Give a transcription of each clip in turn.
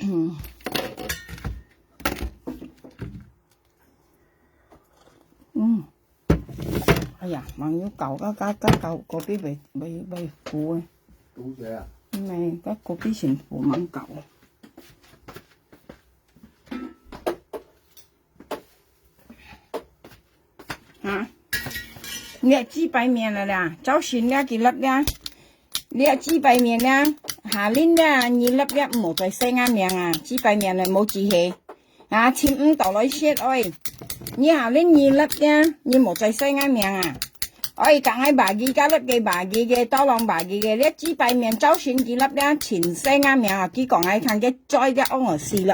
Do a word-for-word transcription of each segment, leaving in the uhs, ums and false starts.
嗯。嗯。哎呀，網友搞，搞，搞，搞，搞，隔壁袂，袂，袂赴啊。堵誰啊？毋係，佮隔壁先赴，吂搞。 哈？這幾百面了啦，朝晨這幾粒了，這幾百面了，下輪了，二粒了，毋好再寫𠊎名啊，幾百面了，無機會。啊，尋毋到來食，哎。你下輪二粒了，你莫再寫𠊎名啊。哎，講𠊎bagi，加粒个bagi个，刀郎bagi个，這幾百面朝晨幾粒了，請寫𠊎名啊，佢講𠊎看佢嘴了，哦，四粒。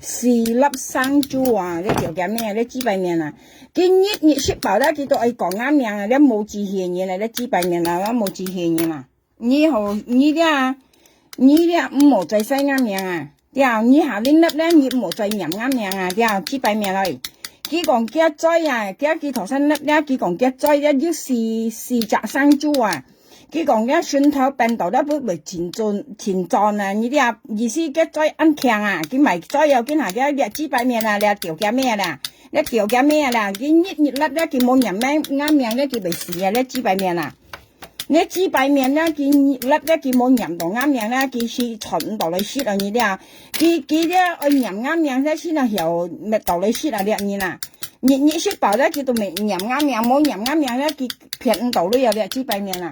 四粒生珠啊，這條件咩啊？這幾百面啊，佢日日食飽了，佢都愛講𠊎名啊，這無機會人啊，這幾百面啊，這無機會人啊。你好，你這，你這毋好再寫𠊎名啊，對啊，你下輪粒了，你毋好再念𠊎名啊，對啊，幾百面來。佢講佢嘴啊，佢，佢頭先粒了，佢講佢嘴了有四，四隻生珠啊。 佢講這脣頭變到了，會，會真準，真準啊！你這意思佢嘴恁慶啊，佢莫嘴哦，佢下佢這幾百面啊，這條件咩啦，這條件咩啦，佢日日粒了，佢無念𠊎名了，佢會死啊！這幾百面啊，這幾百面了，佢粒了，佢無念到𠊎名了，佢係賺毋到來食哦！你這，佢，佢這愛念𠊎名，這先啊曉搣到來食啊！這人啊，日日食飽了，佢都莫念𠊎名，無念𠊎名了，佢騙毋到你啊！這幾百面啊！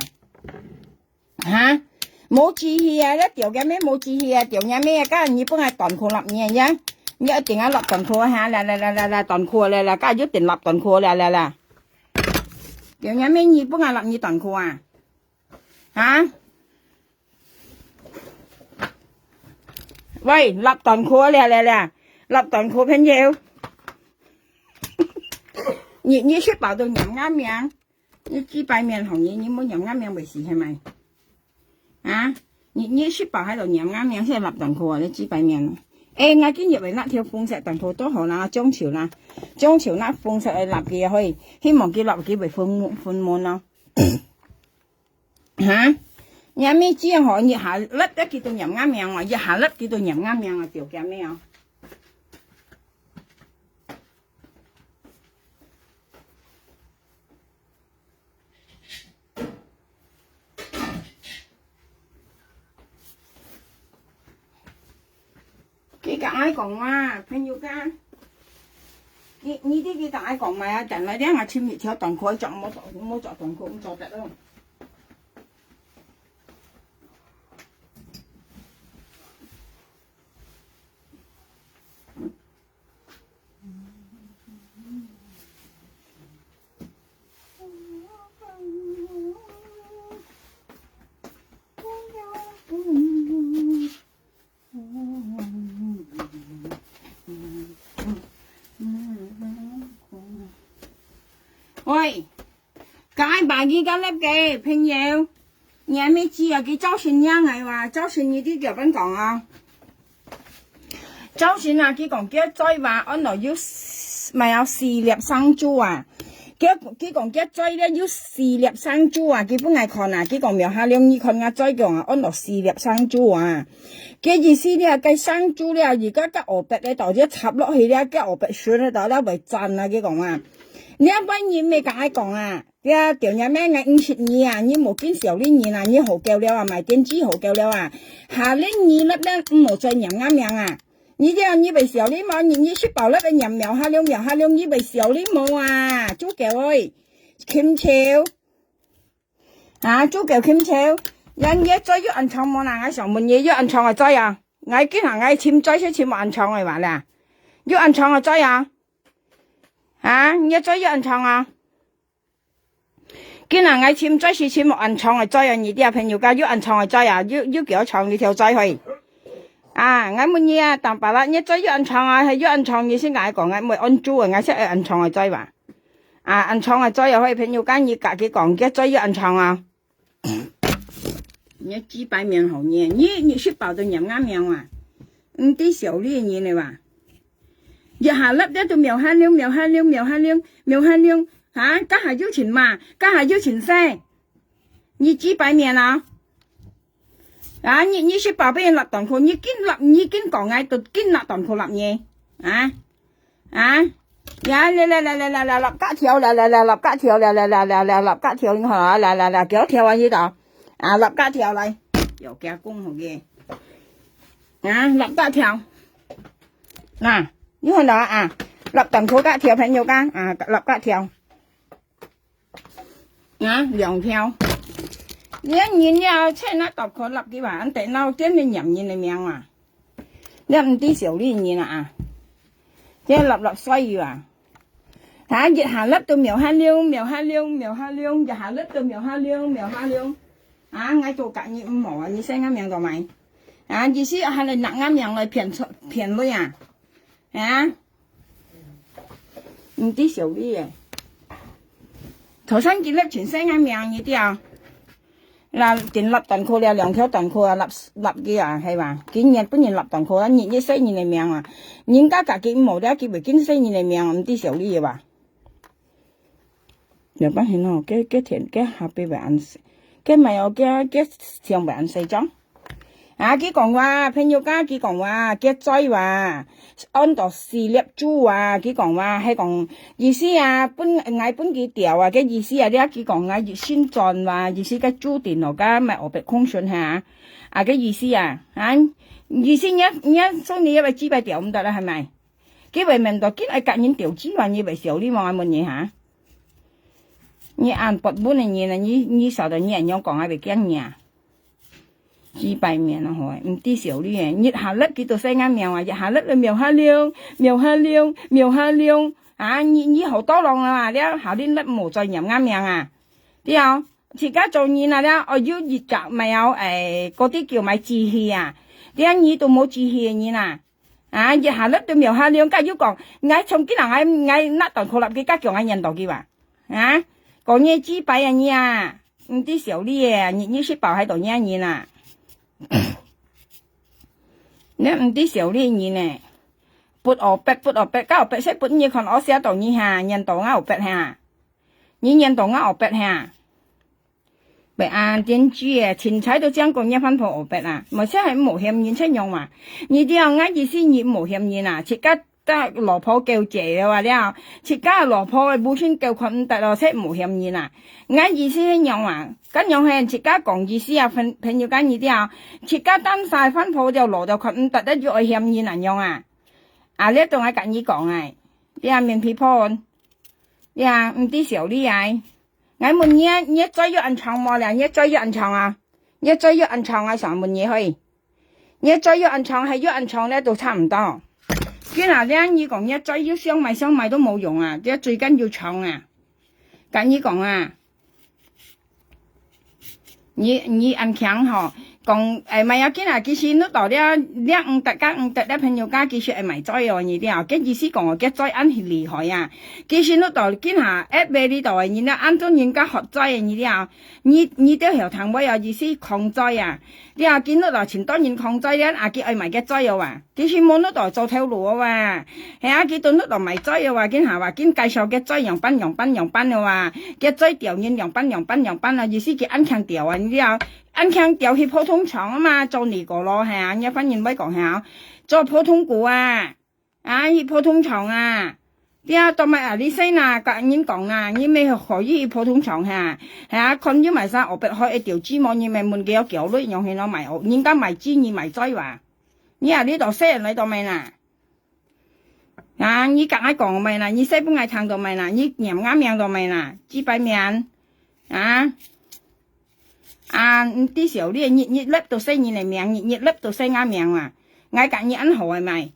哈？無志氣啊！這條件咩無志氣啊！條件咩啊！今日你分𠊎短褲立你啊！你一定愛立短褲哈！來來來來來，短褲來來，今日一定立短褲來來來。條件咩？你分𠊎立你短褲啊？哈？喂，立短褲來來來，立短褲朋友。你，你食飽都念𠊎名。 你幾百面好人，你無念𠊎名會死係無？啊？你，你食飽還在念𠊎名，係立短褲啊！你幾百面。誒，𠊎今日會拿條紅色短褲都好啦，中秋啦，中秋拿紅色个立佢可以，希望佢立佢會分，分門咯。哈？你阿妹知吼，一下立得佢都念𠊎名啊，一下立佢都念𠊎名啊，條件咩啊？ 佢同𠊎講啊，朋友家，你，你知佢同𠊎講麼啊？等下你𠊎尋一條短褲，著，無著，無著短褲，毋著得哦。 喂，該bagi該粒个朋友，你還沒知啊？佢朝晨仰仔哇，朝晨你知點樣講啊？朝晨啊，佢講佢嘴哇，安到有四，乜有四粒生珠啊。佢，佢講佢嘴咧有四粒生珠啊，佢分𠊎看啊，佢講苗下亮，你看𠊎嘴講啊，安到四粒生珠啊。 佢意思咧，該生珠咧，而家該烏白个到底插落去咧，該烏白筍个到底會爛啊！佢講啊，你一般人乜同𠊎講啊，這條人乜𠊎毋識你啊，你無見小麗人啊，你好夠了啊，買電視好夠了啊，下輪二粒咧，毋好再念𠊎名啊！你這你會小麗無？你，你食飽了會念苗下亮，苗下亮，你會小麗無啊？豬狗哎，禽獸！ 啊，豬狗禽獸，人你个嘴有恁長無啦？𠊎想問你，有恁長个嘴啊？𠊎今下𠊎尋嘴係尋無恁長个話啦，有恁長个嘴啊？啊，你个嘴有恁長啊？今下𠊎尋嘴係尋無恁長个嘴啊？你兜朋友家有恁長个嘴啊？有，有幾多長一條嘴嘿？啊，𠊎問你啊，當巴拉，你个嘴有恁長啊？係有恁長，你先同𠊎講，𠊎毋會恁豬啊，𠊎先愛恁長个嘴話。 啊，恁長个嘴啊，嘿，朋友家，你家己講，佢嘴有恁長啊？你幾百面好念，你，你食飽都念𠊎名啊？毋知小麗人个話，一下粒粒都苗下亮，苗下亮，苗下亮，苗下亮，哈，該下有錢嘛，該下有錢使，你幾百面啊？啊，你，你食飽分人立斷褲，你緊立，你緊講𠊎，就緊拿斷褲立你。啊，啊，呀，來來來來來來，立格條，來來來，立格條，來來來來來，立格條，你看啊，來來來，幾多條啊？你度，啊，立格條來，有加工好个。啊，立格條。那，你看到啊？立斷褲格條，朋友間啊，立格條。 啊，兩條。你个人了，切那大可立个吧，俺電腦點你念人个名啊。你毋知小麗人啊？你立立衰啊！啊，一下立到苗下溜，苗下溜，苗下溜，一下立到苗下溜，苗下溜。啊，𠊎做隔日毋好啊，你寫𠊎名做咩？啊，意思還來拿𠊎名來騙出，騙鐳啊？啊？ 毋知小麗誒。頭先佢立全身个名，你知啊？那，定立短褲了，兩條短褲啊，立，立佢啊，係吧？今日本人立短褲啊，日日寫人个名啊。人家家己無了，佢會緊寫人个名啊，毋知小麗誒吧？ 有關係咯，該，該天，該下背會恁細，該咪有該，該像會恁細張。啊，佢講話，朋友家佢講話，該嘴話，安到四粒珠啊，佢講話，係講意思啊，分，𠊎分佢調啊，該意思啊，你啊，佢講啊，一心轉話，意思該注定咯，該咪我別空選哈。啊，該意思啊，啊，意思你，你所以你要把雞排調毋得了，係咪？ 佢會問到，今愛甲人調雞話，你會笑你望下問你哈？你恁薄本个人啊，你，你曉得你恁樣講，還會驚你啊？幾百年了吼，毋知笑你誒，一下粒佢都寫𠊎名啊，一下粒就苗下溜，苗下溜，苗下溜。啊，你，你好多浪了啊，了，下輪粒無再念𠊎名啊。對哦，自家做人啊，了，哦，有一隻苗，誒，嗰啲叫買志氣啊。對啊，你都無志氣个人啊。 啊，一下粒都苗下溜，甲又講，𠊎從今日𠊎，𠊎拿斷褲立佢，甲叫𠊎念到佢哇？啊，講你雞排啊你啊，毋知笑你誒，日日食飽還到你人啊。你毋知笑你人呢，不學白，不學白，甲學白識不你看我寫到你哈，念到𠊎學白哈，你念到𠊎學白哈。 袂恁天真誒，凊彩都將講若番婆學白啊，無識係無嫌人出樣嘛。你知啊，𠊎意思你無嫌人啊，自家个老婆狗借了啊了，自家个老婆个母親狗看毋得咯，識無嫌人啊。𠊎意思係樣啊，該樣係自家講意思啊，朋，朋友間你知啊，自家單晒番婆就老就看毋得，就愛嫌人啊樣啊。啊，這都愛甲你講誒，你啊面皮薄，你啊毋知笑你誒。 𠊎問你啊，你嘴有恁長無了？你嘴有恁長啊？你嘴有恁長啊？想問你嘿，你嘴有恁長，還有恁長咧，都差毋多。今下咧，你講你嘴有想買想買都無用啊，這嘴根有長啊。甲你講啊，你，你恁強吼， 講，誒，買要緊啊，其實你到了，了五百甲五百了朋友家，其實會買嘴哦，你了，該意思講哦，該嘴恁厲害啊。其實你到今下，F B裡頭个人了，恁多人家學嘴个，你了，你，你都曉聽話哦，意思抗嘴啊。了，今你到盡多人抗嘴了，啊，佢愛買該嘴哦啊。 其實無你到做頭路哦哇，係啊，佢都你到買嘴哦哇，緊下哇，緊介紹該嘴樣般樣般樣般哦哇，該嘴調人樣般樣般樣般哦，意思佢恁強調啊，你知啊，恁強調去普通廠啊嘛，做你個咯，係啊，你番人會講係啊，做普通股啊，啊，去普通廠啊，對啊，到買啊，你先啊，甲人講啊，你乜可以去普通廠哈，係啊，看有買啥，我別開一條指模，你乜問佢要繳率樣去咯，買哦，人家買雞，你買嘴哇。 你啊，你到細人來到咩啦？啊，你甲𠊎講咩啦？你細分𠊎聽到咩啦？你念𠊎名到咩啦？幾百名？啊？啊，毋知笑你，日日立到細人个名，日日立到細𠊎名啊！𠊎甲你恁好个咩？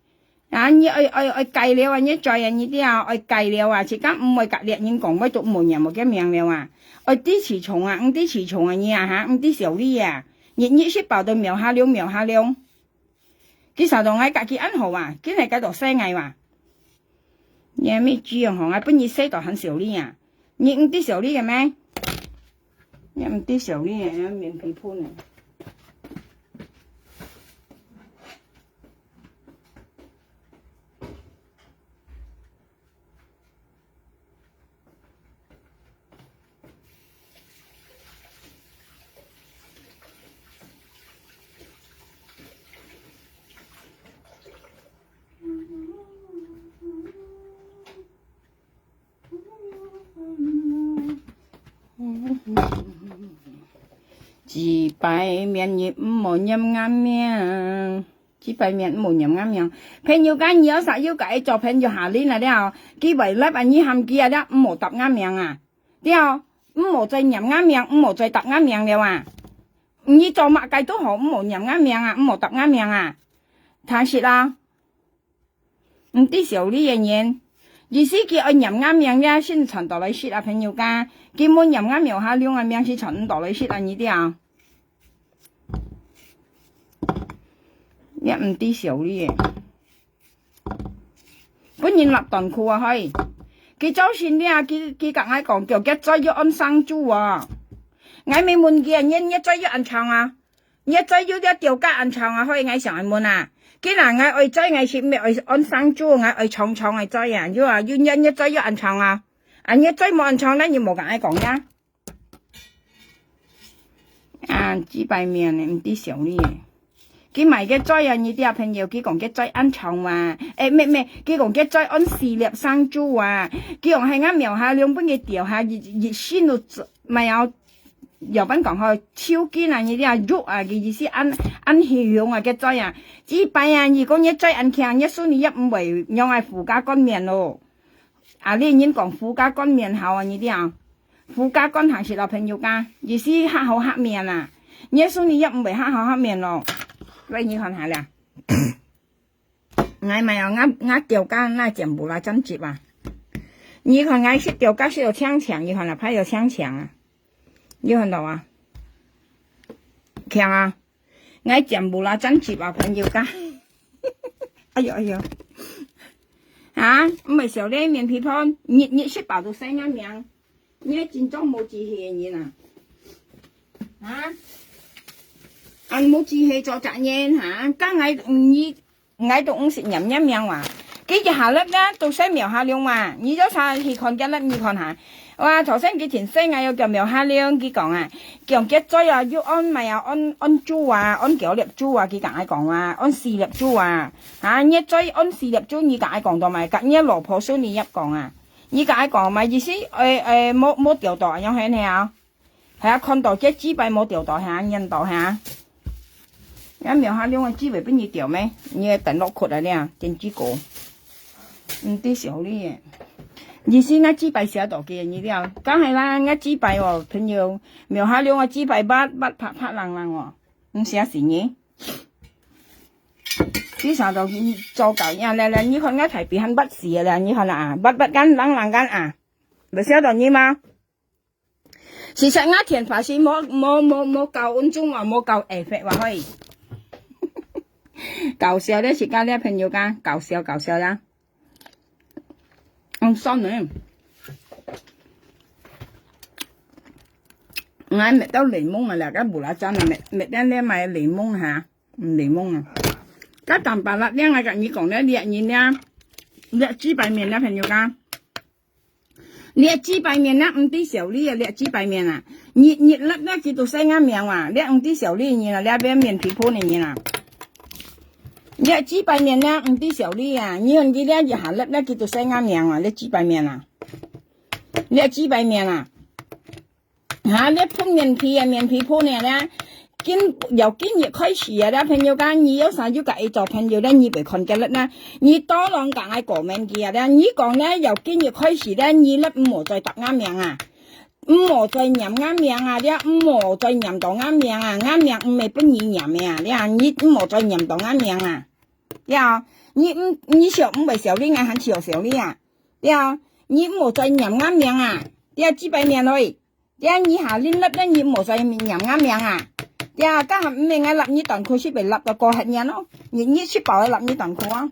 啊，你愛，愛，愛改了啊，你嘴啊，你知啊，愛改了啊，自家毋會甲別人講，會都無念無个名了啊！愛知自重啊，毋知自重啊，你啊哈，毋知笑你啊！日日食飽都苗下溜，苗下溜。 佢想到𠊎家己恁好啊，竟然該到細𠊎哇！你乜知樣吼，𠊎分你細到還笑你啊！你毋知笑你个咩？你毋知笑你个，面皮薄呢。擺面你毋好念𠊎名，幾擺面毋好念𠊎名。朋友間你有啥有个愛做朋友下輪啊了，佢會來把你喊佢啊了，毋好答𠊎名啊，對，毋好再念𠊎名，毋好再答𠊎名了啊。你做麼个都好，毋好念𠊎名啊，毋好答𠊎名啊，聽識啊？ 毋知小李个人，意思佢愛念𠊎名了，先傳到來識啊，朋友家。佢無念𠊎名下兩个名，先傳毋到來識啊，你知啊？也毋知小李个，分人立斷褲啊，嘿！佢做先了，佢佢甲𠊎講，叫佢嘴要安生珠啊。𠊎咪問佢啊，你你嘴要安長啊？ 你嘴有條條甲恁長啊，所以𠊎想愛問啊。既然𠊎愛嘴，𠊎係毋係愛安生珠，𠊎愛長長个嘴啊？有啊，有你你嘴有恁長啊？啊，你嘴無恁長，那你無甲𠊎講呀？啊，幾擺面呢，毋知想你。佢買个嘴啊，你啲朋友，佢講个嘴恁長嘛？誒，咩咩，佢講个嘴安四粒生珠啊？佢講係𠊎廟下兩本个掉下，一一心都 買哦，有般講吼，手巾啊，你這肉啊，个意思恁恁形容啊，个嘴啊。一擺啊，你講你嘴恁強，你手你也毋會用來護家乾面咯。啊，你人講護家乾面好啊，你這啊，護家乾還係老朋友家，意思較好較面啊。你手你也毋會較好較面咯。來，你看下啦。 𠊎買哦，𠊎𠊎吊架那剪布啦，針織啊。你看𠊎識吊架識到強強，你看啊，拍到強強啊，你看到啊？強啊！𠊎剪布啦，針織啊，朋友家。哎喲哎喲，啊，毋係笑咧，面皮泡，日日食飽都晒𠊎命，你真正無志氣个人啊！啊，恁無志氣做責任哈，講𠊎你 𠊎都毋識念念名哇。佢一下粒呢，都使廟下龍哇。你做啥去看佢粒，你看下。哇，頭先佢前世𠊎有叫廟下龍，佢講啊，講佢嘴啊，有安咩啊，安安珠啊，安幾粒珠啊，佢同𠊎講啊，安四粒珠啊。啊，你嘴安四粒珠，你同𠊎講到咩？甲你老婆孫你也講啊，你同𠊎講嘛，意思，誒誒，無無調到，樣係呢啊？ 係啊，看到這幾擺無釣到，係啊，拈到，係啊。也廟下龍个機會分你釣咩？你个等落去啊，這樣，真幾個。毋知小李个。你是那幾擺寫到个，你了？梗係啦，那幾擺哦，朋友，廟下龍个幾擺捌捌拍拍冷冷哦，毋寫死你。至少都做到呀，來來，你看我台筆還捌死个啦，你看啊，捌捌間冷冷間啊，毋寫到你嗎？ 其實𠊎天花是無無無無搞溫中啊，無搞effect啊，嘿。搞笑咧，自家咧朋友家，搞笑搞笑啦。嗯，算了。𠊎搣到檸檬啊，這个無啦，真啊，搣搣到咧買檸檬哈，嗯，檸檬啊。該淡白啦，另外个你講咧，你你咧，你幾擺面咧，朋友家。 這幾擺面啊，毋知小李啊，這幾擺面啊，日日粒咧佢都使𠊎命啊，這毋知小李人啊，這邊面皮膚个人啊。這幾擺面啊，毋知小李啊，你看佢這一下粒咧佢都使𠊎命啊，這幾擺面啊，這幾擺面啊。 哈，你碰面皮啊，面皮碰呢啦。今，由今日開始啊，這朋友家，你有啥有个愛做朋友咧，你別看个人啦，你多人講愛過面佢啊，這你講咧，由今日開始咧，你咧毋好再答𠊎名啊，毋好再念𠊎名啊，這毋好再念到𠊎名啊，𠊎名毋係分你念个啊，這你毋好再念到𠊎名啊，這你毋，你笑毋會笑你，𠊎還笑笑你啊，這你毋好再念𠊎名啊，這幾擺面去。 這你下恁粒咧，你莫再念𠊎名啊！這，該下毋係𠊎立你短褲，係被立到過黑年咯。你，你去包立你短褲啊！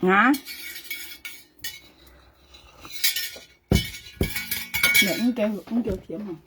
啊？你，你給，你給我舔嘛。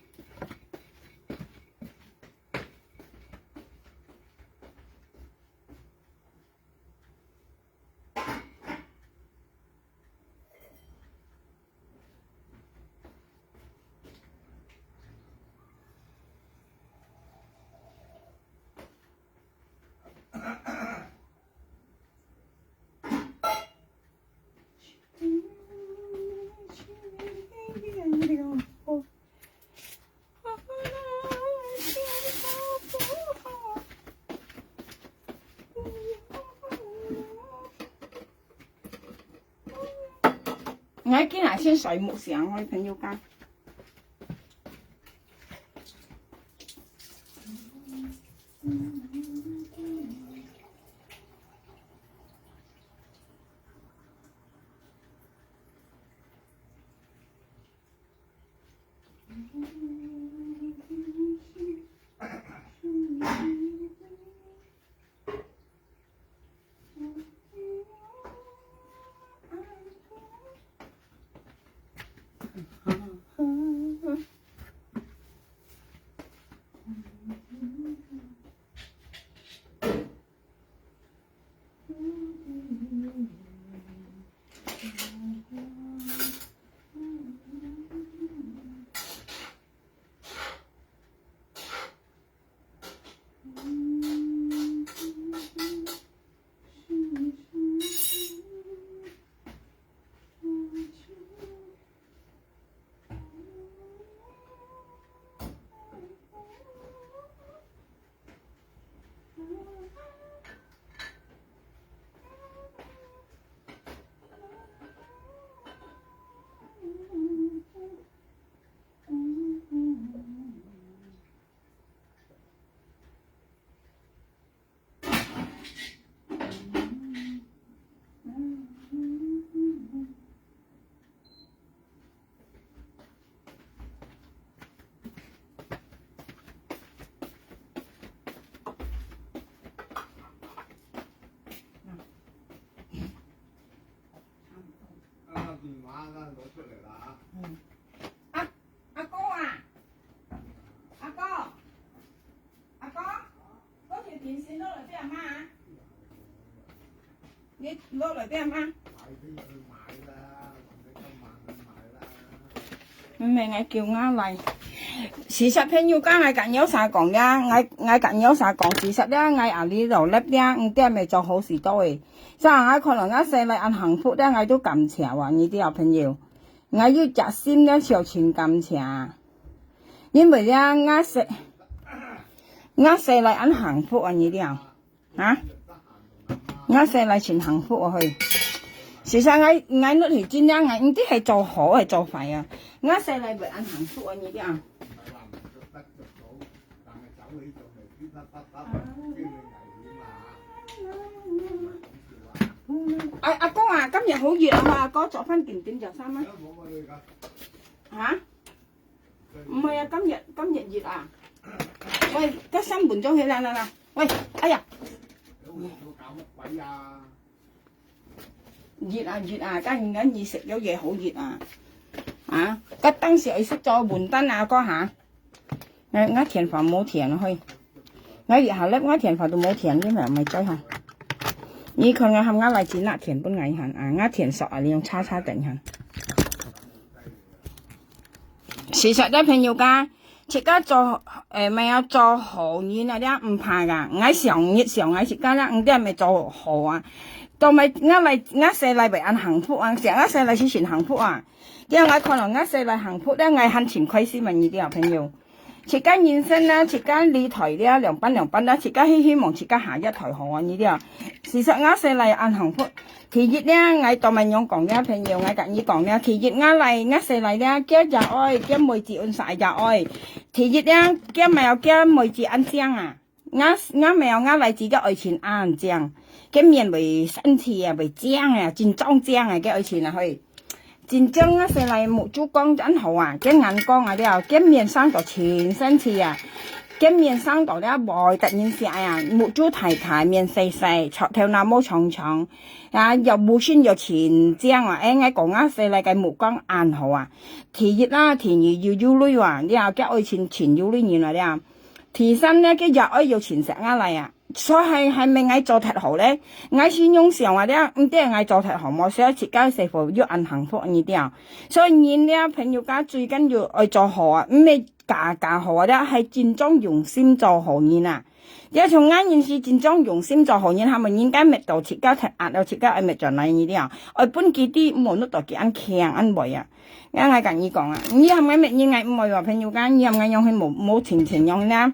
𠊎今日先睡目醒，我朋友講。啊，電話啦，攞出嚟啦。嗯。啊，阿哥啊，阿哥，阿哥，嗰條電線攞來俾阿媽啊！你攞來俾阿媽。毋係，𠊎叫𠊎來。事實朋友講，𠊎甲你有啥講呀？𠊎，𠊎甲你有啥講？事實咧，𠊎阿里老粒咧，五點未做好事多誒。所以𠊎看到𠊎細倈恁幸福咧，𠊎都感謝啊，你知啊，朋友。 𠊎有隻心咧，就盡感謝。因為咧，𠊎細，𠊎細倈恁幸福啊，你知啊？啊？𠊎細倈盡幸福啊，嘿。事實𠊎，𠊎屋企真正，𠊎毋知係做好係做壞啊。𠊎細倈會恁幸福啊，你知啊？ 阿，阿哥啊，今日好熱啊嘛，阿哥着翻件短袖衫啊。吓？毋係啊，今日，今日熱啊。喂，該衫換咗起來啦啦。喂，哎呀。 熱啊，熱啊，今日食咗嘢好熱啊。啊，該當時愛食咗換單啊，哥下。𠊎，𠊎電話無電去。𠊎一下咧，𠊎電話都無電，你咪毋係追下。你看𠊎喊𠊎倈子拿電分𠊎看啊，𠊎電索啊，你用叉叉等看。事實咧，朋友家， 自家做，誒，毋係啊，做好人啊，這毋怕噶。𠊎想一想，𠊎自家這五點未做好啊。都毋係，𠊎倈，𠊎細倈會恁幸福啊，像𠊎細倈是盡幸福啊。這𠊎看到𠊎細倈幸福，這𠊎還盡開心啊，你知啊，朋友。自家人生啊，自家理財了，兩半兩半啦，自家希，希望自家下一代好啊，你知啊。事實𠊎細倈恁幸福， 第一呢，𠊎當面樣講呢，朋友，𠊎甲你講呢，第一，𠊎倈，𠊎細倈呢，佢爺哀，佢妹子恁煞爺哀。第一呢，佢無佢妹子恁靚啊。𠊎，𠊎無𠊎倈子个愛情恁靚，佢面會生趣啊，會靚啊，真正靚啊，佢愛情啊，嘿。真正𠊎細倈目珠光恁好啊，佢眼光啊了，佢面生到真生趣啊。佢面生到了，會得人惜啊，目珠大大，面細細，著頭那毛長長。 啊，又無信又盡靚啊！哎，𠊎講啊，細倈个目光恁好啊。第一啦，第二又有鐳啊，了，佢愛情盡有鐳人啊了。第三呢，佢爺哀又盡惜𠊎倈啊。所以係，係毋係𠊎做忒好咧？𠊎是用想啊了，毋知𠊎做忒好無？所以自家細伙又恁幸福，你知啊？所以人了，朋友家最緊要愛做好啊，毋係假假好啊，了，係真正用心做好人啊。 這像𠊎人是真正用心做好人，喊人家搣到自家忒壓了，自家愛搣轉來你了，愛分佢知，毋好弄到佢恁強恁壞啊。𠊎，𠊎甲你講啊，你喊𠊎搣人，𠊎毋會話，朋友家，你喊𠊎樣去無，無情情樣啦。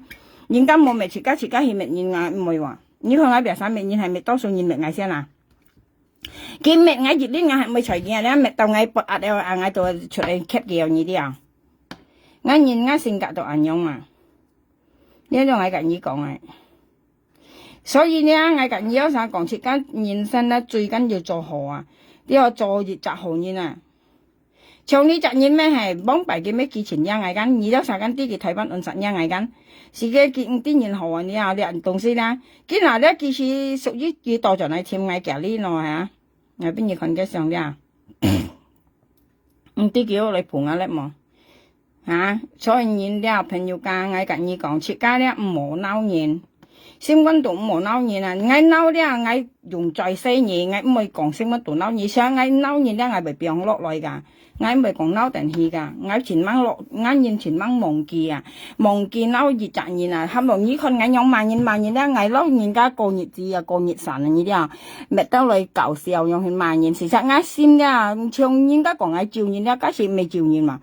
人家無搣自家，自家去搣人，𠊎毋會話。你看𠊎別儕搣人，係搣多數人搣𠊎先啊。今日𠊎一日𠊎還毋會睬佢啊，你搣到𠊎發閼了啊，𠊎都出來㧡佢哦，你知啊？𠊎人𠊎性格都恁樣嘛，你知𠊎甲你講啊。所以呢，𠊎甲你有啥講，自家人生呢，最緊要做好啊，你要做一隻好人啊。 像你隻人咩係，往擺佢咩寄錢領𠊎kan，你了啥kan知佢台灣運啥領𠊎kan，是个佢毋知人好啊，你啊，這東西啦，佢拿了其實屬於佢倒轉來尋𠊎家裡咯哈，𠊎分你看个相了，毋知佢有來捧啊咧無？哈，所以人了朋友家，𠊎甲你講，自家了毋好鬧人。 心肝肚毋好鬧人啊！𠊎鬧了，𠊎用嘴細呢，𠊎毋會講心肝肚鬧人，像𠊎鬧人了，𠊎會放落來个，𠊎毋會講鬧等去个，𠊎盡猛落，𠊎人盡猛忘記啊，忘記鬧一隻人啊，喊到你看𠊎樣罵人罵人了，𠊎老人家過日子啊，過日辰啊，你了，搣到來搞笑，樣去罵人，其實𠊎心了，像人家講𠊎咒人了，該是毋係咒人嘛。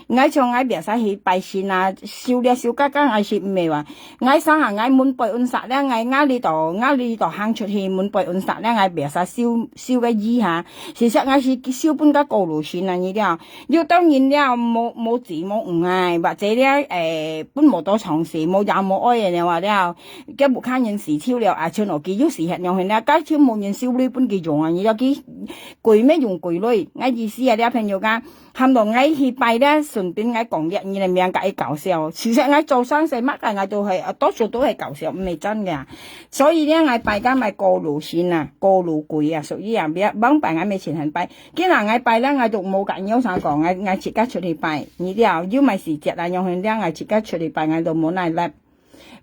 𠊎像𠊎biasa去拜神啊，燒了燒嘎嘎，𠊎是毋會話。𠊎上下𠊎門背運煞了，𠊎，𠊎裡肚，𠊎裡肚行出去門背運煞了，𠊎biasa燒，燒个衣哈。其實𠊎是燒分个過路神啊，你了。有兜人了，無，無子無女啊，或者了，誒，分無多長壽，無爺無哀个了啊了，叫屋下人死臭了啊，像屋企有時歇樣形了，該就無人修理分佢用啊，你了，佢鬼咩用鬼類，𠊎意思啊，了朋友家。 喊到𠊎去拜了，順便𠊎講了你个名甲佢搞笑。其實𠊎做生事麼个𠊎都係，啊，多數都係搞笑，毋係真个啊。所以呢，𠊎拜个乜過路神啊，過路鬼啊，屬於啊，別，往擺𠊎乜盡恨拜。今日𠊎拜了，𠊎都無甲你有啥講，𠊎，𠊎自家出去拜，你了，有麼時節啊，樣形了，𠊎自家出去拜，𠊎都無奈力。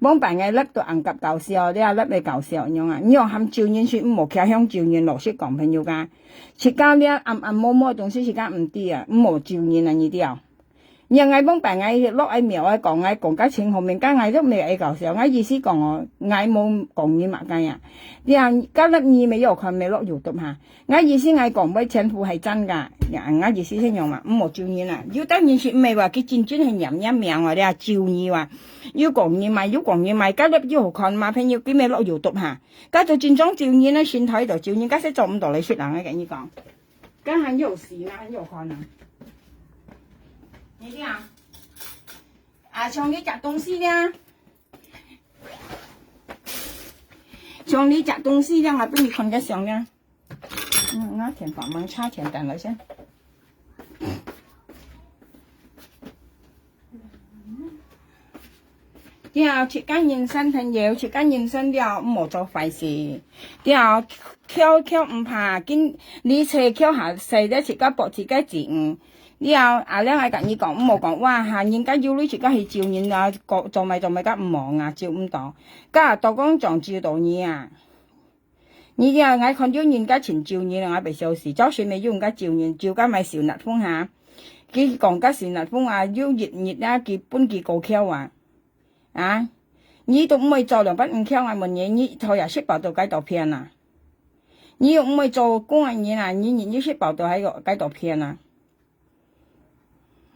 往擺𠊎粒都恁甲搞笑，你啊粒會搞笑樣啊？你用喊咒人去，毋好徛向咒人，老實講朋友家。自家了暗暗摸摸个東西，自家毋知啊，毋好咒人啊，你知哦。你啊，𠊎往擺𠊎落愛廟啊，講𠊎講甲清好明，甲𠊎都毋係愛搞笑。𠊎意思講哦，𠊎無講你麼个啊。你啊，甲粒你乜有看，乜落YouTube哈。 𠊎意思𠊎講話全部係真个，呀，𠊎意思係樣嘛，毋好咒人啊。有兜人是毋係話，佢真正係念念名啊，你啊咒人啊。有講人嘛，有講人嘛，甲粒有好看嘛，朋友，佢乜落YouTube哈。甲做真正咒人啊，身體度咒人，甲係做毋到來食人个，甲你講。甲還有事嘛，還有看啊。你聽啊，啊，像你食東西呢，像你食東西呢，𠊎分你看个相呢。 嗯，拿錢包，忙差錢等來先。對啊，自家人生朋友，自家人生了，毋好做壞事。對啊，噭噭毋怕，今你切噭下細了，自家搏自家子女。了，啊，了，𠊎甲你講，毋好講，哇哈，人家有鐳自家去咒人啊，做麼做麼个毋好啊，咒毋到。甲到講像咒到你啊。 你呀，𠊎看有人家盡咒人，𠊎會笑死。朝晨乜有人家咒人，咒甲買小蜜蜂哈。佢講甲小蜜蜂啊，有一日啊，佢分佢過橋啊。啊，你都毋會做兩百五橋，𠊎問你，你一頭也食飽到幾多片啊？你又毋會做工个人啊，你日日食飽到還有幾多片啊？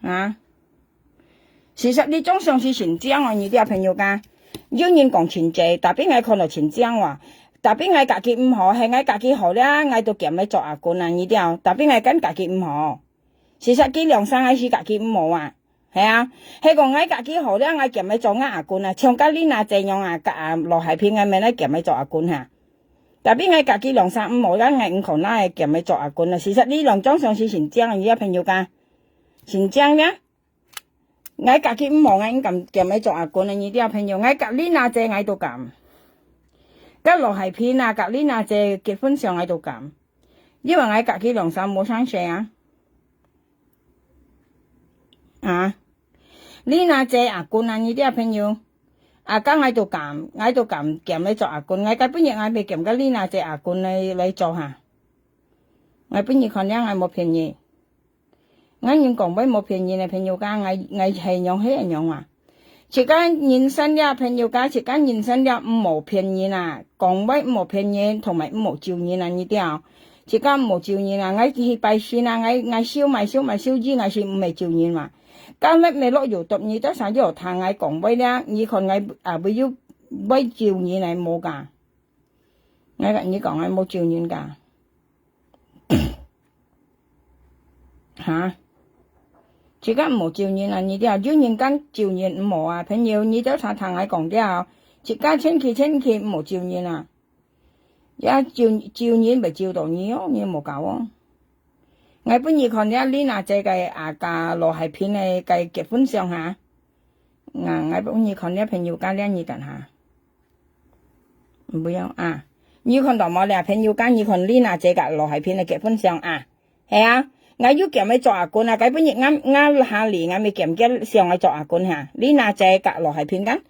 啊？事實你總算是真靚哦，你這朋友家。有人講真濟，tapi𠊎看到真靚哇。Tapi𠊎家己毋好，係𠊎家己好了，𠊎都兼來做阿君啊，你知。Tapi𠊎跟家己毋好。事實佢兩儕𠊎是家己毋好啊。係啊，係講𠊎家己好了，𠊎兼來做𠊎阿君啊，像甲Lina姐樣啊，甲啊羅海平啊，乜來兼來做阿君哈。Tapi𠊎家己兩儕毋好，𠊎毋可能來兼來做阿君啊。事實你兩種相是真靚，你這朋友家。 真靚呢。𠊎家己毋好，𠊎毋敢兼佢做阿君啊，你這朋友。𠊎甲Lina姐𠊎都敢。甲羅海平啊，甲Lina姐結婚相𠊎都敢。因為𠊎家己兩儕無相識啊。啊。Lina姐阿君啊，你這朋友。啊，甲𠊎都敢，𠊎都敢兼佢做阿君。𠊎甲本日𠊎未兼甲Lina姐阿君來，來做哈。𠊎本日看了𠊎無騙你。 𠊎人講話無騙人个朋友家，𠊎，𠊎係樣係恁樣啊。自家人生了朋友家，自家人生了毋好騙人啊，講話毋好騙人，同埋毋好咒人啊，你知哦。自家毋好咒人啊，𠊎去拜神啊，𠊎，𠊎燒埋燒埋燒紙，𠊎是毋係咒人嘛。今日乜落有毒，你到時又聽𠊎講話了，你看𠊎啊，會有，會咒人來無㗎？ 𠊎甲你講，𠊎無咒人家。哈？自家毋好咒人啊，你兜有人敢咒人毋好啊？朋友，你兜常聽𠊎講个哦，自家千祈千祈毋好咒人啊。也咒，咒人會咒到你哦，你莫搞哦。𠊎分你看這Lina姐个啊，佮羅海平个个結婚相哈。啊，𠊎分你看這朋友間這你等下。毋好啊，你看到無咧？朋友間你看Lina姐佮羅海平个結婚相啊？ 係啊，𠊎有撿个做阿公啊，該本日𠊎，𠊎下年𠊎咪撿个相个做阿公哈。Lina姐佮羅海平間，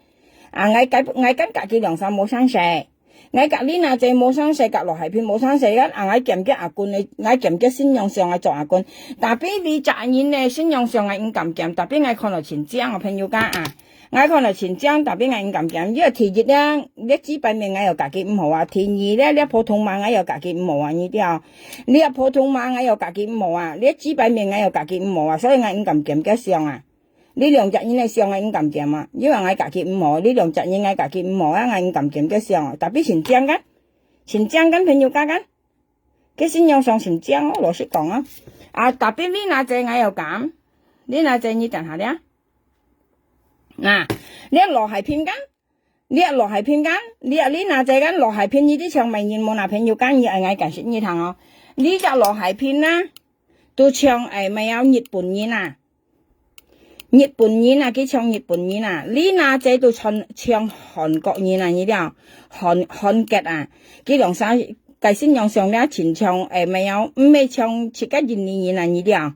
啊，𠊎該，𠊎間佮佢兩儕無相識。𠊎佮Lina姐無相識，佮羅海平無相識間，啊，𠊎撿个阿公呢，𠊎撿个新娘相个做阿公。Tapi這隻人呢，新娘相𠊎毋敢撿，tapi𠊎看到真靚哦，朋友間啊。 𠊎看到真靚，tapi𠊎毋敢撿。這第一咧，這幾百面𠊎又佮佢毋好啊。第二咧，這普通話𠊎又佮佢毋好啊，你知哦。這普通話𠊎又佮佢毋好啊。這幾百面𠊎又佮佢毋好啊，所以𠊎毋敢撿个相啊。這兩隻人个相𠊎毋敢撿啊，因為𠊎佮佢毋好，這兩隻人𠊎佮佢毋好啊，𠊎毋敢撿个相啊。Tapi真靚个，真靚个朋友家間，該新娘相真靚哦，老實講啊。啊，tapi Lina姐𠊎又敢，Lina姐你等下咧。 啊，這羅海平間，這羅海平間，這Lina姐間羅海平，你知像麼人無啊？朋友間，你愛𠊎解釋你聽哦。這隻羅海平啊，都像，哎，麼个日本人啊。日本人啊，佢像日本人啊。Lina姐都像，像韓國人啊，你知哦？韓，韓國啊。佢兩儕个新娘相咧，真像，哎，麼个，毋係像自家印尼人啊，你知哦？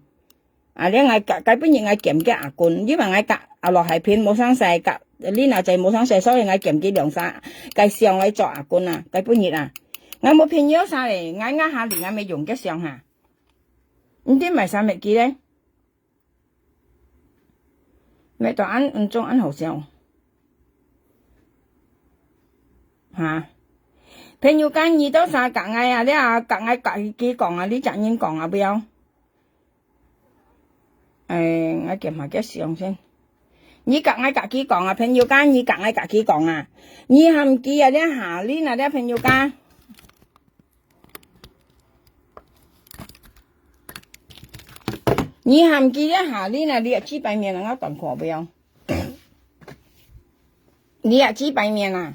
啊，這𠊎該，該本日𠊎撿个阿公，因為𠊎佮阿羅海平無相識，佮Lina姐無相識，所以𠊎撿佢兩儕，該相來做阿公啊，該本日啊。𠊎無朋友儕咧，𠊎，𠊎下年𠊎乜用个相哈。毋知買啥物寄咧？買到恁，恁種恁好笑。哈？朋友間，你兜儕佮𠊎啊，這啊，佮𠊎佮佢講啊，你隻人講啊，毋要。 哎，𠊎撿下个相先。你佮𠊎佮佢講啊，朋友家，你佮𠊎佮佢講啊。你喊佢啊，這下，你那這朋友家。你喊佢這下，你那這幾百面啊，𠊎斷看毋要。你啊，幾百面啊。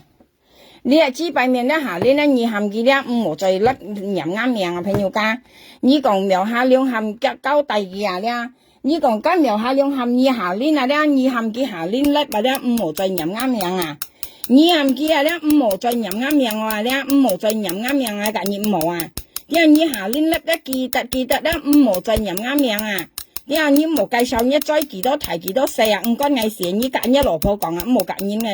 你啊，幾百面這下，你呢，你喊佢這毋好再擸念𠊎名啊，朋友家。你講苗下龍喊交，交代佢啊這，你講該苗下龍喊你下輪啊這，你喊佢下輪擸啊這，毋好再念𠊎名啊。你喊佢啊這，毋好再念𠊎名啊這，毋好再念𠊎名啊，佮你毋好啊。這你下輪擸這，記得，記得這，毋好再念𠊎名啊。 呀，你莫介紹你嘴幾多大幾多細啊，毋關𠊎事，你佮你老婆講啊，毋好佮人个，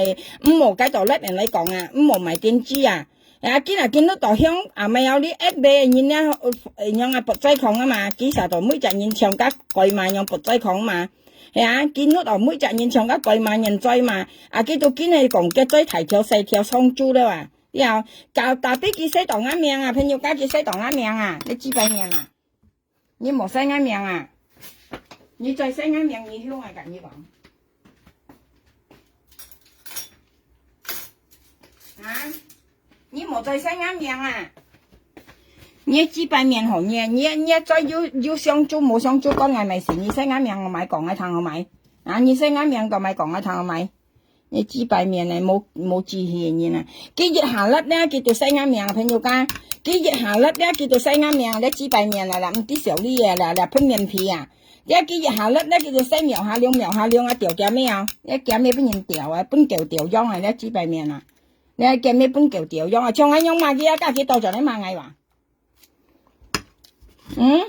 毋好該到別人來講啊，毋好買電視啊。啊，今日今日到香啊，毋係有你一買人家，呃，樣啊，不在講啊嘛，其實到每隻人像个鬼嘛，樣不在講嘛。係啊，今日到每隻人像个鬼嘛，人嘴嘛，啊，佢都今日講个嘴大條細條上晝了啊。呀，搞，tapi佢寫到𠊎名啊，朋友家佢寫到𠊎名啊，你幾百年啊。 你莫寫𠊎名啊！你再寫𠊎名，你聽𠊎佮你講。啊？你莫再寫𠊎名啊！你幾百面好，你，你，你再有，有上晝無上晝，關𠊎麼事，你寫𠊎名，𠊎毋講，𠊎聽好無？啊，你寫𠊎名，都毋講，𠊎聽好無？ 你幾百面呢，無，無志氣个人啊！佢一下擸呢，佢就寫𠊎名，朋友家。佢一下擸呢，佢就寫𠊎名，你幾百面啊啦，毋知小李啊啦，啦，噴面皮啊！你佢一下擸呢，佢就寫苗下龍，苗下龍啊，掉掉咩啊？你掉咩分人掉啊？分狗掉樣啊！你幾百面啊！你叫咩分狗掉樣啊？像恁樣嘛，佢啊，家己到轉來罵𠊎哇！ 嗯？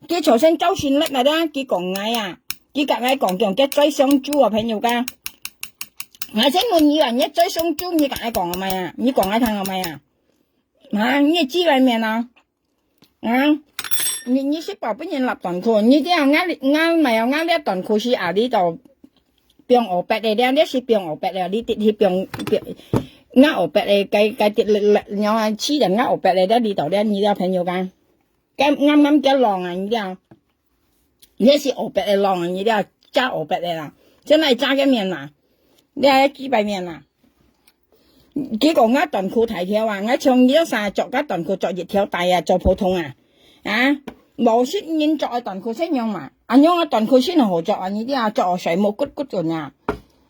佢就算周旋力來啦，佢講𠊎啊，佢佮𠊎講，講佢最想豬啊，朋友家。𠊎先問你啊，你最想豬，你佮𠊎講个咩啊？你講𠊎聽个咩啊？啊，你知𠊎面啊？啊，你，你食飽分人立短褲，你這樣，𠊎，𠊎沒有，𠊎這短褲是啊，你都 放烏白个，這，這是放烏白个，你直去放，放，𠊎烏白个，該，該直直，然後試人家烏白个，這裡頭，這你這朋友講，該啱啱叫浪啊，你這，這是烏白个浪啊，你這，遮烏白个啦，這哪遮个面嘛，這幾百面嘛。 佢講𠊎短褲大條啊，𠊎像你兜儕著个短褲著一條帶啊，做普通啊。啊？無識人著个短褲係仰嘛？恁樣个短褲先好著啊，你這下著睡目骨骨个啊。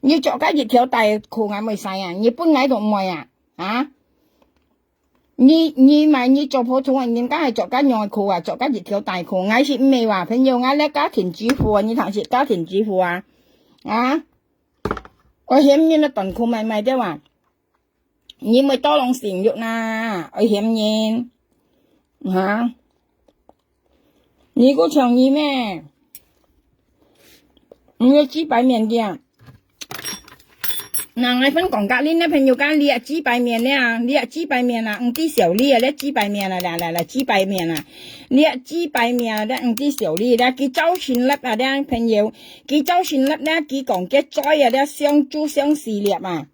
你著个一條帶褲𠊎毋會使啊，你分𠊎都毋會啊，啊？你，你買你做普通个人家係著該樣个褲啊，著該一條帶褲，𠊎係毋會話，朋友，𠊎這家庭主婦啊，你聽係家庭主婦啊，啊？我嫌你个短褲買買對啊。 你毋會多弄性慾啦，愛嫌人，哈？你个像你咩？你个幾百面个啊？那𠊎分講甲你那朋友講，你啊幾百面了啊，你啊幾百面啊，毋知笑你啊，你幾百面啊，來來來，幾百面啊，你啊幾百面啊，你毋知笑你，你佢招新力啊，你朋友，佢招新力咧，佢講佢嘴啊，你相助相勢力啊。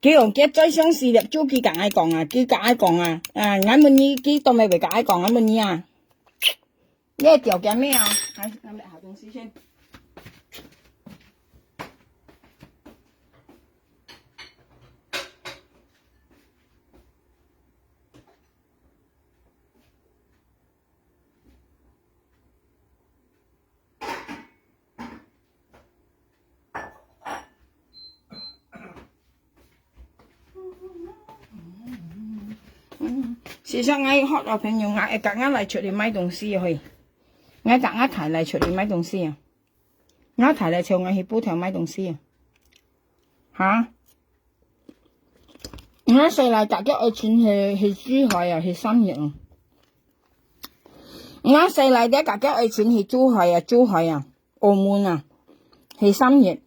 佢用佢最相勢力，就佢甲𠊎講啊，佢甲𠊎講啊，啊，𠊎問你，佢當然會甲𠊎講，𠊎問你啊。你个條件咩啊？來，拿下東西先。 事實𠊎學到朋友，𠊎會甲𠊎來出去買東西去。𠊎甲𠊎太來出去買東西啊。𠊎太來請𠊎去布條買東西啊。哈？𠊎細倈甲佢愛情去，去珠海啊，去三月啊。 𠊎細倈仔甲佢愛情去珠海啊，珠海啊，澳門啊，去三月。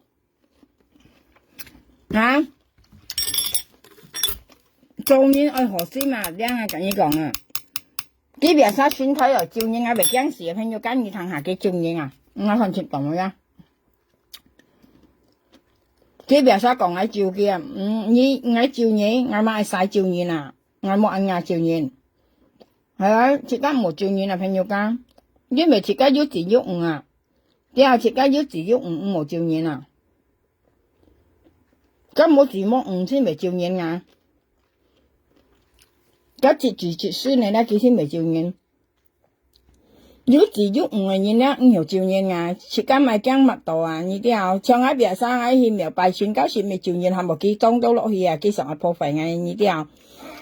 啊？做人愛好心啊，這樣啊，甲你講啊。佢biasa身體哦，救人啊，袂驚死，朋友，甲你聽下佢救人啊，𠊎看清楚無呀？佢biasa講愛救佢啊，嗯，你，𠊎救你，𠊎嘛會使救人啊。 𠊎無恁樣救人。係啊，自家無救人啊，朋友講，因為自家有子有女啊。對啊，自家有子有女，無救人啊。該無子無女先會救人啊。該一子一孫个咧，佢先會救人。 有子有女个人了，毋曉救人啊，自家莫驚麼个啊，你知無？像𠊎biasa𠊎去廟拜神，到時毋係救人，還無佢撞到落去啊，佢想愛破壞𠊎，你知無？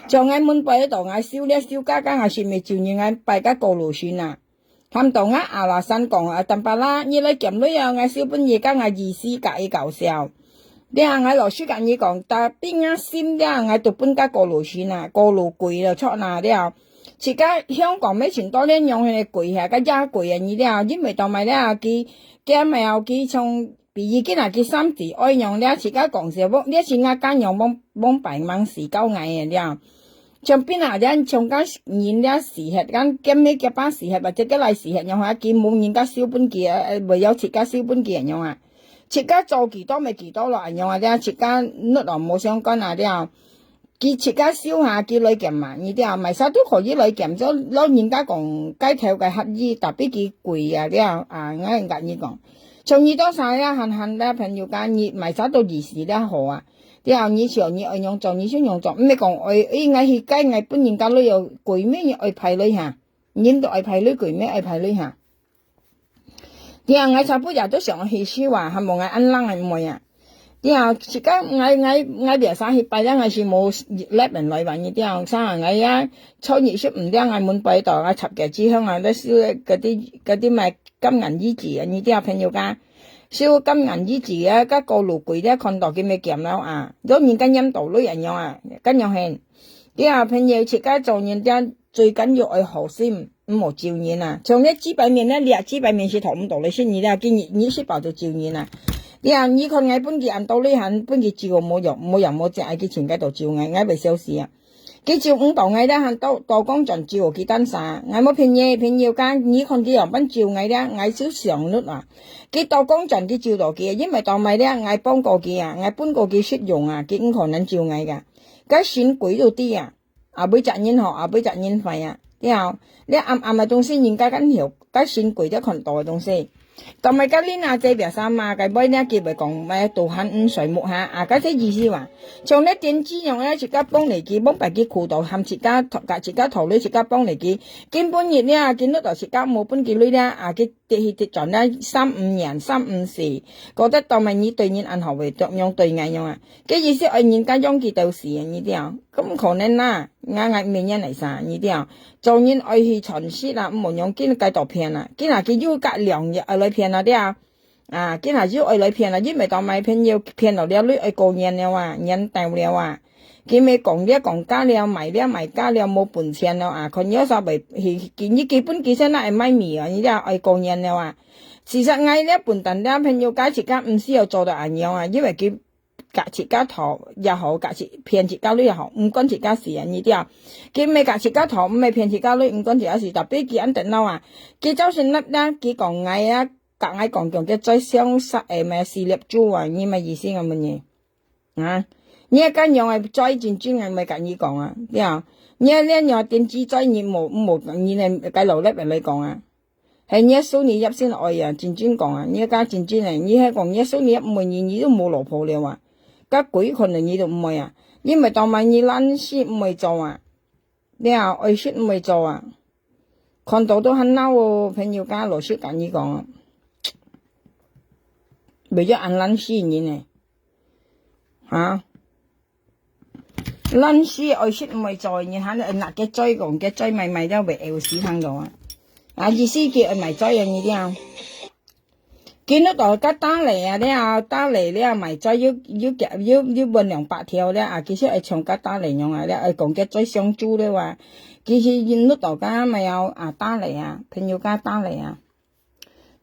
像𠊎門背到𠊎修了修甲，甲𠊎係毋係救人，𠊎拜甲過路神啊。喊到𠊎阿拉山講啊，Tampalak，你來撿鐳啊，𠊎修分你，甲𠊎意思甲佢搞笑。 了，𠊎老實甲你講，tapi𠊎心了，𠊎都分甲過路神啊，過路鬼了，著哪了。自家香港乜盡多這樣个鬼啊，甲野鬼啊，你了，因為到尾了，佢，佢乜有佢像，比如今啊，佢三子哀樣了，自家講笑，這是𠊎家娘往，往擺猛死搞𠊎个了。像邊啊，這像甲人了死忒，甲兼尾結巴死忒，或者个來死忒，樣啊，佢無人家修分佢，呃，呃，唯有自家修分佢，樣啊。 自家做幾多乜幾多咯，恁樣啊，這自家努力無相干啊，這。佢自家修下，佢來撿嘛，你這，麼儕都可以來撿，就老人家講，該頭个乞兒，tapi佢貴啊，這，啊，𠊎甲你講。像你到啥呀，閒閒个朋友家，你麼儕都意思了好啊。這，你想你愛樣做，你就樣做，毋係講愛，哎，𠊎去該，𠊎分人家鐳哦，貴咩，你愛排鐳下，人都愛排鐳，貴咩，愛排鐳下。 對啊，𠊎差不多也都想去修啊，還無𠊎恁冷个妹啊。對啊，自家𠊎，𠊎，𠊎biasa去拜了，𠊎是無lep人來吧，你對啊，啥啊，𠊎也初二十五了，𠊎門背到，𠊎插个紙香啊，咧修該啲，該啲麼感恩衣紙啊，你對啊，朋友家，修感恩衣紙啊，該過路鬼咧看到佢乜撿了啊，有人家拈到鐳恁樣啊，恁樣係。對啊，朋友，自家做人咧，最緊要愛好心。 毋好咒人啊！像這幾百年呢，這幾百年是討毋到了，是你了，今日你是保住咒人啊！你啊，你看𠊎分佢恁多鐳，還分佢咒無用，無用無隻，愛佢全家都咒𠊎，𠊎會笑死啊！佢咒毋到𠊎了，還到，到講轉咒佢單啥？𠊎無騙你，朋友講，你看佢樣般咒𠊎了，𠊎就想律啊！佢到講轉佢咒到佢，因為到尾了，𠊎幫過佢啊，𠊎分過佢實用啊，佢毋可能咒𠊎个。該神鬼都知啊！ 啊，每隻人好，啊，每隻人壞啊，對啊，你暗暗个東西，人家敢曉，該神鬼都看到个東西。Tau mai ka Lina姐biasa嘛，該尾呢，佢會講，哎，Tuhan，嗯，水木哈，啊，該這意思嘛。像咧電子樣咧，自家放落去，往擺佢苦到，含自家頭，甲自家頭鐳自家放落去，今晡日咧，今日到自家無分佢鐳咧，啊，佢跌去跌轉咧，三五年，三五四，覺得到尾你對人恁好，會著樣對𠊎樣啊？該意思愛人家養佢到死啊，你知啊？咁毋可能啦，𠊎，𠊎毋係人來啥，你知啊？ 做人愛去誠實啊，毋好用今日該度騙啊。今日佢又隔兩日愛來騙啊，對啊。啊，今日又愛來騙啊，因為當買朋友騙了了，你愛過年了啊，年到了啊。佢咪講了講價了，賣了賣價了，無本錢了啊，看有啥會，佢，佢，佢本佢先拿來賣米啊，你這愛過年了啊。事實𠊎了本單了朋友家自家毋需要做到恁樣啊，因為佢 甲自家討也好，甲自，騙自家鐳也好，毋管自家事啊，你知啊。佢毋係甲自家討，毋係騙自家鐳，毋管自家事，tapi佢恁等惱啊。佢朝晨粒啦，佢講𠊎啊，甲𠊎講講，佢最想殺个咩四粒豬啊，你咩意思啊？問你啊？你个恁樣个最真正个，毋係甲你講啊，對啊。你个恁樣電子最你無無你个該老粒人來講啊？ 係你个孫女葉先愛啊，真正講啊，你个真正个，你係講你个孫女葉毋愛你，你都無老婆了啊。該鬼可能你都毋愛啊，因為當晚你懶尸毋愛做啊，了愛食毋愛做啊，看到都還惱哦，朋友家老實甲你講啊，為了恁懶尸人呢，啊？ 懶尸愛食毋愛做，你還拿个嘴講，个嘴賣賣了會餓死行路啊！啊，意思佢愛賣嘴啊，你了。今日到甲打雷啊了，打雷了賣嘴又又又又分兩百條了啊，其實愛像甲打雷樣啊，了愛講个嘴上豬了啊。其實今日到甲賣啊，啊，打雷啊，朋友家打雷啊。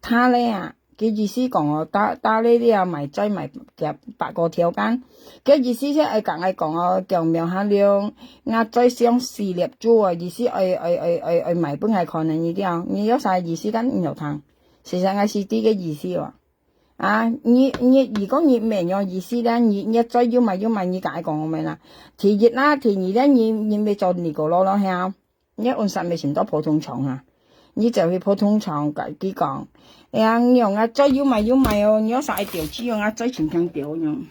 打雷啊，佢意思講哦，打，打雷了賣嘴賣幾百個條間。佢意思係愛甲𠊎講哦，講苗下龍，𠊎嘴上四粒豬哦，意思愛，愛，愛，愛，愛賣分𠊎看呢，你知啊？你有啥意思，但你有聽。事實𠊎是這个意思哦。啊，你，你，如果你毋係樣意思咧，你，你嘴又賣又賣，你甲𠊎講个咩啦？第一啦，第二咧，你，你愛做尼古拉咯，係啊。 你愛搵煞物尋到普通廠啊？你就去普通廠甲佢講，哎呀，你用啊，嘴有賣有賣哦，你有啥愛調去用啊，嘴輕輕調用。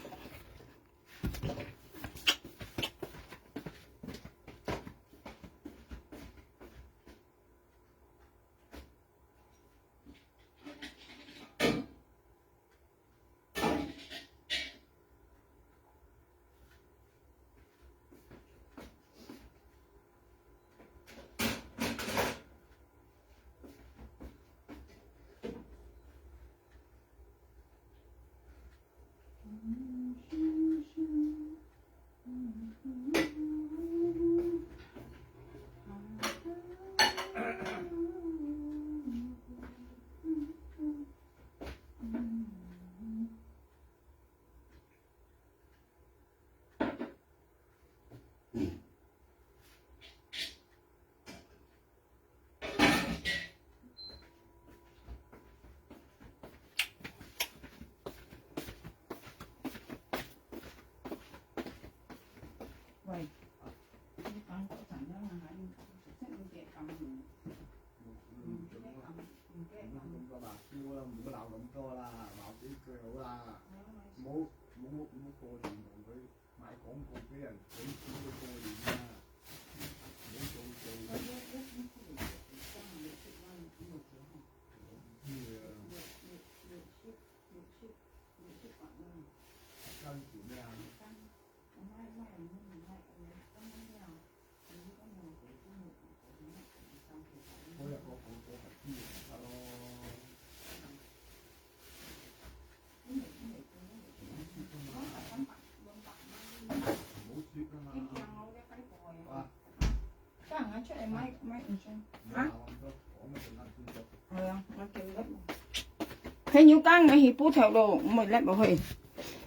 朋友講𠊎去鋪頭咯，毋會left落去。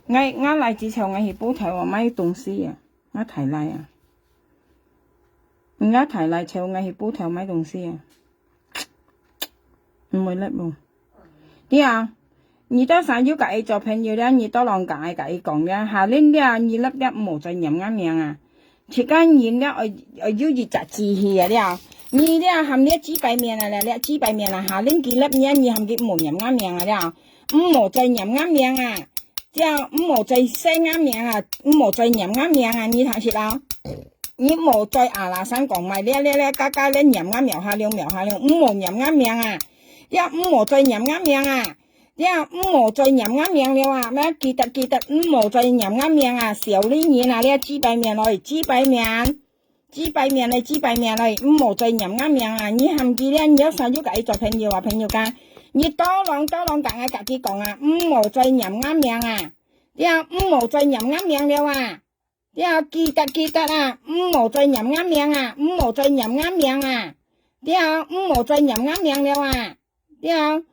𠊎，𠊎來之前𠊎去鋪頭啊，買東西啊，𠊎太來啊。𠊎太來朝𠊎去鋪頭買東西啊。毋會left落。對啊，你到時又甲佢做朋友了，你到浪甲佢甲佢講了，下輪了，你left了無再念𠊎名啊。自家人了，愛，愛有一隻志氣啊了。你這喊這幾百面啊，這，這幾百面啊，下輪佢粒面，你喊佢毋好念𠊎名啊，這，毋好再念𠊎名啊，這毋好再寫𠊎名啊，毋好再念𠊎名啊，你聽識啊？你毋好再啊啦聲講，莫這這這嘎嘎這念𠊎名下了，名下了，毋好念𠊎名啊，這毋好再念𠊎名啊，這毋好再念𠊎名了啊，莫記得記得，毋好再念𠊎名啊，小女人啊，這幾百面來，幾百面。 幾百面來，幾百面來，毋好再念𠊎名啊！你喊佢咧，你有啥有佮佢做朋友啊？朋友講，你多攏多攏佮𠊎家己講啊，毋好再念𠊎名啊！這毋好再念𠊎名了啊！這記得記得啊，毋好再念𠊎名啊，毋好再念𠊎名啊！這毋好再念𠊎名了啊！ 了，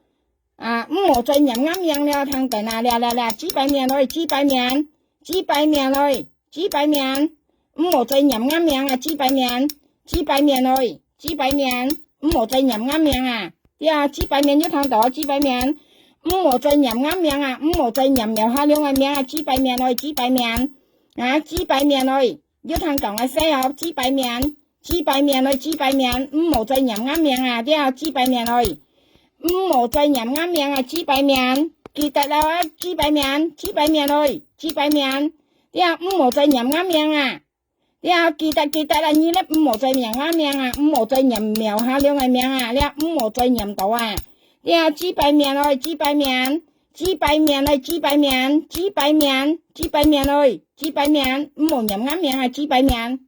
啊，毋好再念𠊎名了，聽等啊，了了了，幾百面來，幾百面，幾百面來，幾百面，毋好再念𠊎名啊，幾百面，幾百面來，幾百面，毋好再念𠊎名啊，了，幾百面有聽到，幾百面，毋好再念𠊎名啊，毋好再念苗下龍个名啊，幾百面來，幾百面，啊，幾百面來。 有聽講个細哦，幾百面，幾百面來，幾百面，毋好再念𠊎名啊，了，幾百面來，毋好再念𠊎名啊，幾百面，記得了啊，幾百面，幾百面來，幾百面，了，毋好再念𠊎名啊，了，記得記得啦，你咧毋好再念𠊎名啊，毋好再念苗下龍个名啊，了，毋好再念到啊，了，幾百面來，幾百面，幾百面來，幾百面，幾百面，幾百面來，幾百面，毋好念𠊎名啊，幾百面。